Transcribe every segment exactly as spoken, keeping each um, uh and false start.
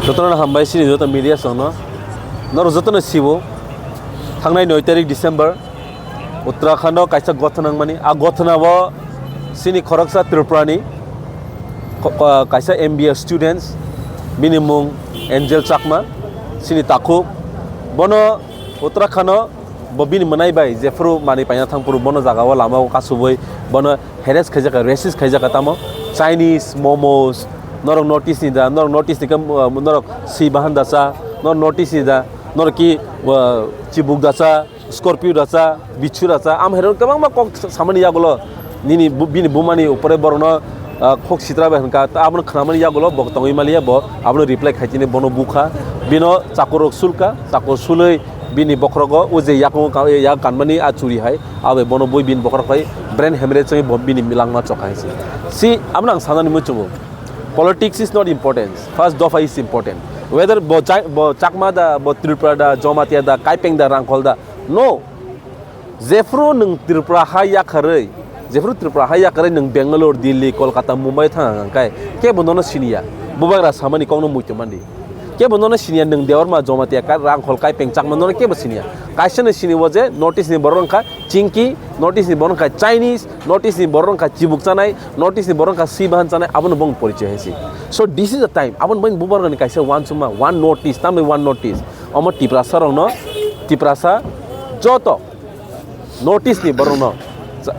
Jotono hambai chini joto media songno. Norok jotono sibo. Thangnai noi tarik December Uttarakhando kaisa gothona wngmani. A gothona o chini khoroksa Tripurani ko-, ko-, kaisa M B A students, bini mung Angel Chakma, chini takhuk. Bono Uttarakhando bo bini mwnai bai jephuru manwi paina thangphuru bono jagao lamao kasubui bono harass khaijak, racist khaijak tamo. Chinese momos, norok North East ni da, norok North East ni khe, uh, norok swi bahan da cha, norok North East ni da, norok ki, uh, chibuk da cha, scorpio da cha, bichu da cha, am herok kwbangma kok sa-, samani yagulo nini bu-, bini bumani upore borokno, uh, khok sitra bai hwnka, ta abono khnamani yagulo bo tongwi maliya, bo abono reply khaitini bono bukha, bino chakurok sulka, chakur sulwi bini bokhrogo o je yakungo ka-, yak kanmani a churi hai, abe bono bui bini bokhorok bai brain hemorrhage wngwi bo bini milangma chokha hai se. Si, abono ang sanani muchungo. Politics is not important. First dopha is important. Whether bo Cha-, bo Chakma da, bo Tripura da, Jamatia da, Kaipeng da, Rangkhol da. No. Jephru nwng Tripura ha yakharwi, jephru Tripura ha yakharwi nwng Bangalore, Delhi, Kolkata, Mumbai thang hwnkhe kebo nono siniya. Bubagra samani kokno muitu mandi. Kebo nono siniya, nwng Debbarma, Jamatia, Ka-, Rangkhol, Kaipeng, Chakma nono kebo siniya. Kaisa no sini o je North East ni borok wngkha Chinki, North East ni borok wngkha Chinese, North East ni borok wngkha chibuk chanai, North East ni borok wngkha swi bahan chanai, abono bong porichoi hai se. So this is the time, abono bong Bubagra ni kaisa uansukma, one North East, tamni one North East. Omo Tiprasa rokno, Tiprasa joto North East ni borok no cha-,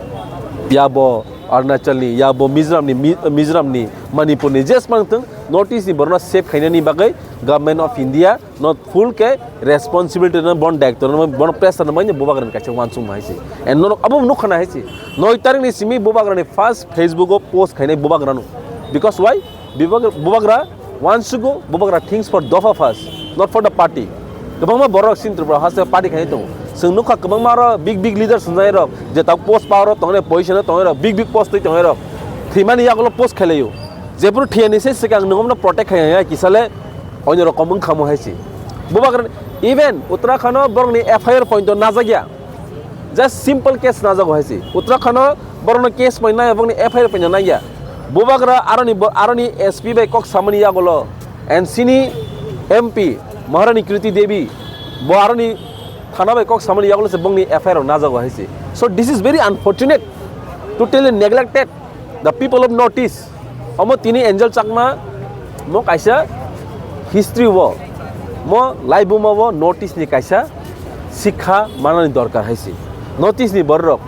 yabo Arunachal ni, yabo Mizoram ni, Mi-, Mizoram ni, Manipur ni, jesmang thung North East ni borok no save khainani bagwi Government of India no full khe responsibility no, bon daitw no, bon pressure no, manya Bubagra ni kaisa uansukma hai se. And norok abo nukha na hai se. Noi tarik ni simi Bubagra ni first Facebook o post khainai Bubagra no. Because why? Bubagra, Bubagra uansugo, Bubagra thinks for dopha first, not for the party. Kwbangma borok chini Tripura haste party khai tongo. Chwng nukha kwbangma aro big big leaders wngnai rok, je tak post power o tongnai, position o tongnai rok, big big post twi tongnai rok. Thwimani yagulo post khailaio. Jephuru thwiyani se swkang nwng omno protect khai ya kisale onyo rokom wngkha mo hai se. Bubagra even Uttarakhand o borokni F I R point o najak ya. Just simple case najago hai se. Uttarakhand o borokno case pai nai, borokni F I R pai nai ya. Bubagra aroni bo-, aroni S P bai kok samani yagulo. And sini M P Maharani Kriti Devi bo aroni thana bai kok samani yagulo se bongni F I R rok najago hai se. So this is very unfortunate, totally neglected. The people of North East, omo tini Angel Chakma, mo kaisa history o, mo laibuma o North East ni kaisa sikha manani dorkar hai se. North East ni borok rok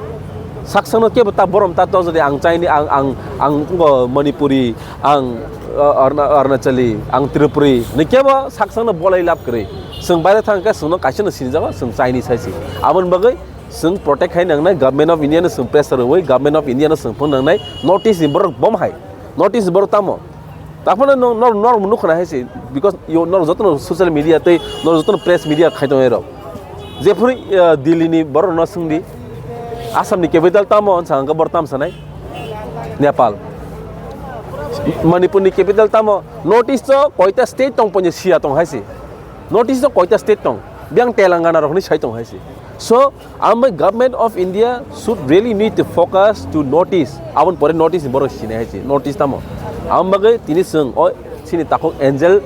saksano kebo ta borom ta to, jodi ang Chinese, ang, ang, ang, uh, Manipuri, ang, uh, Aruna-, Arunachali, ang Tripuri, ni kebo saksano bolai lab kwrwi. Chwng baire thang khe chwngno kaisa no sinijago, chwng Chinese hai se. Aboni bagwi chwng protect khai nangnai, Government of India no chwng pressure rwwi, Government of India no chwng phone nangnai, North East ni borok bom hai, North East ni borok tamo. Taphano nor-, nor-, norok nukha na hai se, because yo, norok jotono social media tei norok jotono press media khai tongnai rok. Jephuru, uh, Delhi ni borok no swngdi, Assam ni capital tamo, hwnsa hwnkhe borok tam sanai? Nepal. Manipur ni capital tamo? North East o koita state tong ponyo siya tong hai se. North East o koita state tong? Biyang Telangana rok hinwi sai tong hai se. So, ambai Government of India should really need to focus to North East. Aboni pore North East ni borok sinai hai se. North East tamo? Aboni bagwi tini chwng o chini takhuk Angel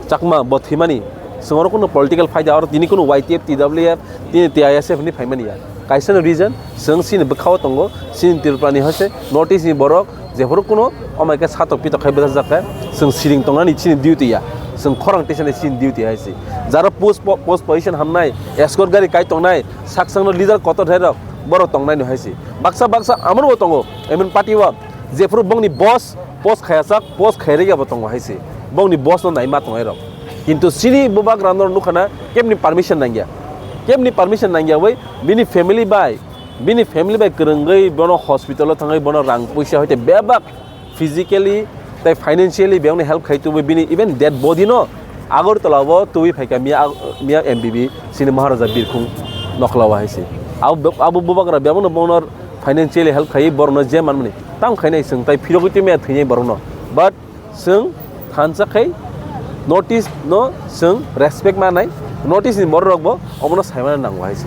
Chakma bo thwimani. Chwng oro kuno political phaida, oro tini kuno Y T F, T W F, tini T I S F ni phaimani ya. Kaisa no reason, chwng chini bwkhao tongo, chini Tripura ni hai se, North East ni borok, jephuru kuno, omai khe satok pitok khai bwsajak khe, chwng siring tongnani chini duty ya, chwng khorang tisani chini duty hai se. Jara post po-, post position hamnai, escort gari kai tongnai, saksangno leader kotor hai rok, borok tongnai no hai se. Baksa baksa amoro bo tongo, M N party o, jephuru bongni boss, post khayajak, post khairega bo tongo hai se. Bongni boss no naima tongnai rok. Kintu chini bubagra no nukha na, kebni permission nangya. Kebni permission nangya bai, bini family bai, bini family bai kwrwngwi bono hospital o thangwi bono rang puisa hoite bebak physically tei financially bebakni help khai tubui bini even dead body no Agartala o tubui phaikha miya, miya M B B chini Maharaja Birkhung Nokla o hai se. Abo, abo bubagra bebakno bono financially help khai borokno je manmani tamo khainai chwng tai phirogwi twi maya thwinai borokno. But chwng thansa khai North East no chwng respect manai, North East ni borok rok bo obono saimano nango hai se.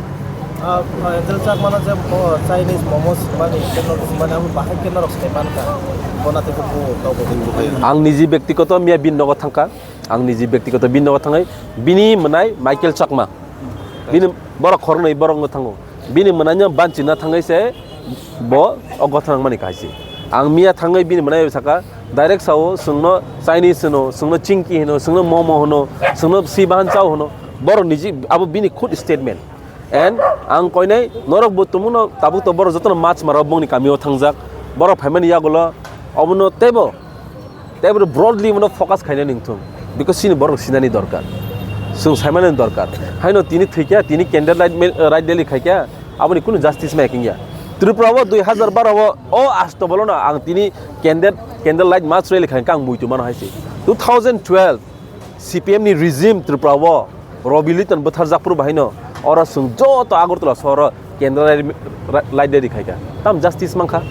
Ah, ah, Angel Chakmano je mo-, Chinese momos mani, North East mani abo bahai khe norok sai mankha. Bona tei bo tau bo. Ang niji byaktigoto miya bini nogo thangkha. Ang niji byaktigoto bini nogo thangwi, bini mwnai Michael Chakma. Bini borok khoroknwi borok wngwi thango. Bini mwnaino banchina thangwi se bo o gotha nangmani kaisa. Ang miya thangwi bini mwnai saka, direct sao, chwngno Chinese hwno, chwngno chingki hwno, chwngno momo hwno, chwngno si bahan chao hwno. Borok niji abo bini khud statement. And ang koinai norok bo tumungno tabuk to borok jotono mach maro bongni kamio thangjak. Borok phaimani yagulo obono teibo, teibo broadly bono focus khaina ningthung. Because chini borok sinani dorkar. Chwng saimani dorkar. Haino tini thwikya, tini candle light me-, light rally khaikya, aboni kunu justice ma ekingya. Tripura o dui hazar baro o, o asto bolono ang tini candle, candle light mass rally khaikha ang muitu mano haise. Two thousand twelve C P M ni regime Tripura o Robi Liton bwtharjak phuru bahaino oro chwng joto Agartala sohoro candle light, light rally khaikha. Tam justice mankha?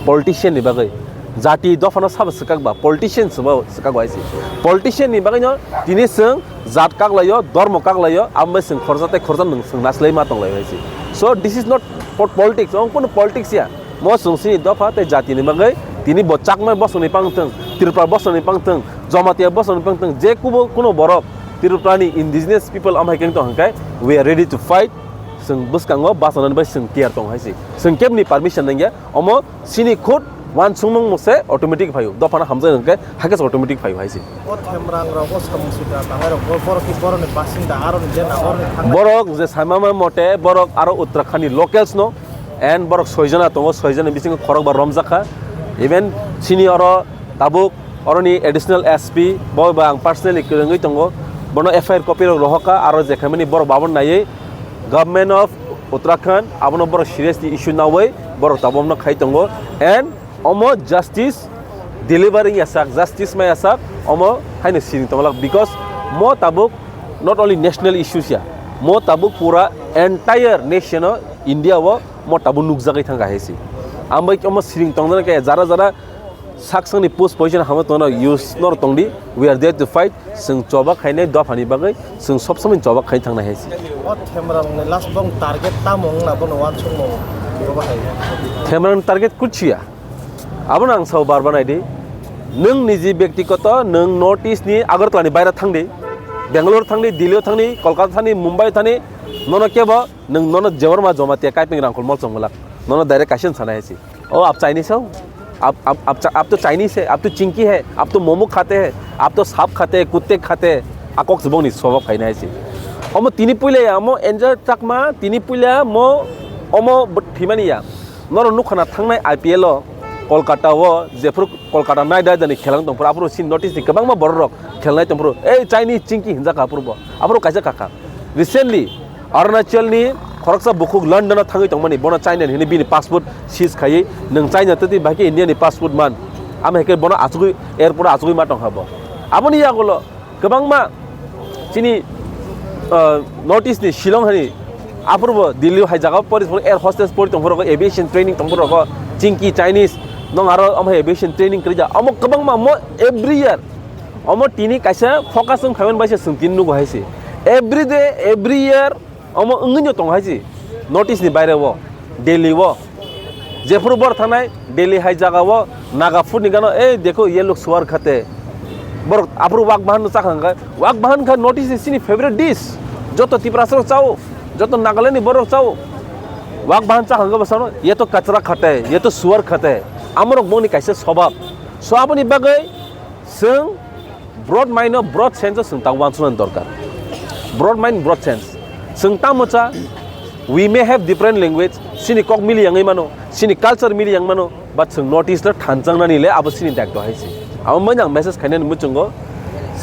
Politician ni bagwi. Jati dophano sabo swkak ba, politician sabo swkak ba haise. Politician ni bagwino tini chwng jat kaklaio, dormo kaklaio, amo bai chwng khorja tei khorja nwng chwng naslai ma tonglaio haise. So this is not for politics, ong kono politics ya. Mo chwng chini dopha tei jatini bagwi tini bo Chakma bosongni pangthwng, Tripura bosongni pangthwng, Jamatia bosongni pangthwng, je kubo kuno borok Tripurani indigenous people amhai khe tong hwnkhe, we are ready to fight. Chwng bwskango bachanani bai chwng tiyar tong hai se. Chwng kebni permission nangya, omo chini khud uansukmung se automatic phaio. Dophano hamjak hwnkhe hakhe se automatic phaio hai se. O Themrang rok, o samung sitra tangnai rok, bo-, borok ki borokni basinda, aroni je nagorni thangnai. Borok je saimama mote, borok aro Uttarakhand ni locals no, and borok soijona tongo, soijona bisingo khorokba romjakha. Even chini oro tabuk oroni additional S P bo ba ang personally kwrwngwi tongo, bono F I R copy rok rohorkha, aro je khaimani borok babon naiwi Government of Uttarakhand abono borok seriously issue nawi borok tabuk no khai tongo, and omo justice delivering yasak, justice ma yasak, omo haino siring tongmani, because mo tabuk not only national issues ya, mo tabuk pura entire nation o, India o mo tabuk nukjagwi thangkha hai se. Ang bai omo siring tongjaknai khe jara jara saksangni post position hamo tongno use nor tongdi, we are there to fight. Chwng choba khainai dophani bagwi, chwng sob somoi choba khai thangnai hai se. O Themrang ni last bong target tamo wngna bono uansukmung bobo hai. Themrang target kuchiya. Abono ang sao bar bar naidi. Nwng niji byaktigoto, nwng North East ni Agartala ni baira thangdi, Bangalore thangdi, Delhi o thangdi, Kolkata thangdi, Mumbai thangdi, nono kebo nwng nono Debbarma Jamatia Kaipeng Rangkhol mol chongmulak. Nono direct kaisa sana hai se. O, ap Chinese ho? Ap, ap, ap, ap to Chinese hai, ap to chingki hai, ap to momo khate hai, ap to sap khate, kutte khate, a kok se bongni soba phaina hai se. Omo tini puila ya, omo Angel Chakma, tini puila mo, omo bo thimani ya. Noro nukha na thangnai I P L o, Kolkata o, jephuru Kolkata Knight Rider ni khelang tongphuru, aphuru sin notice ni kwbangma borok rok khelnai tongphuru. Ei Chinese chingki hinjak aphuru bo, aphuru kaisa kakha. Recently, Arunachal ni khoroksa bukhuk London o thangwi tongmani, bono China ni hwnwi bini passport seize khaiwi, nwng China twtwi bahai khe India ni passport man. Amo hai khe bono achugwi, airport o achugwi ma tongkha bo. Aboni yagulo kwbangma chini, ah, North East ni Shillong hani aphuru bo Delhi hai jaga o pori, air hostess pori tongphuru, aviation training tongphuru, chingki Chinese nong aro amo hai aviation training kwrwi ja. Amo kwbangma mo every year omo tini kaisa focus wng khaimani bai se chwng tini nugo hai se. Every day, every year omo wngwi no tongo hai se. North East ni baire o, Delhi o. Jephuru bor thanai, Delhi hai jaga o, Naga food ni gano, "Ei, dekho, ye log suar khate." Borok aphuru wak bahan no chakha hwnkhe, wak bahan kha North East ni chini favorite dish. Joto Tiprasa rok chao, joto Nagaland ni borok chao. Wak bahan chakha hwnkhe bwsano, "Ye to kachra khate, ye to suar khate." Amorok bongni kaisa swbhab. So aboni bagwi chwng broad mind no broad sense o chwng ta uansuknani dorkar. Broad mind, broad sense. Chwng tamo cha, we may have different language, chini kok mili yangwi mano, chini culture mili yang mano, but chwng North East o thanchang nani le abo chini daitw hai se. Abo manya ang message khainani muchungo,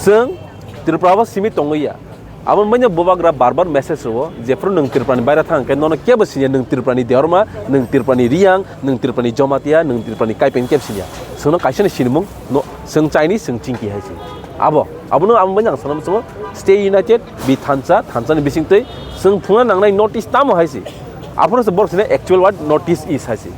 chwng Tripura o simi tongwi ya. Abo manya bubagra bar bar message rwo, jephuru nwng Tripura ni baira thang khe nono kebo sinya, nwng Tripura ni Debbarma, nwng Tripura ni Reang, nwng Tripura ni Jamatia, nwng Tripura ni Kaipeng kebo sinya. Chwngno kaisa ni sinimung, no, chwng Chinese, chwng chingki hai se. Abo, abono amo bai ang sana muchungo, stay united, be thansa, thansa ni bising twi, chwng phunukna nangnai North East tamo hai se. Aphuru se borok sini actual word North East is hai se.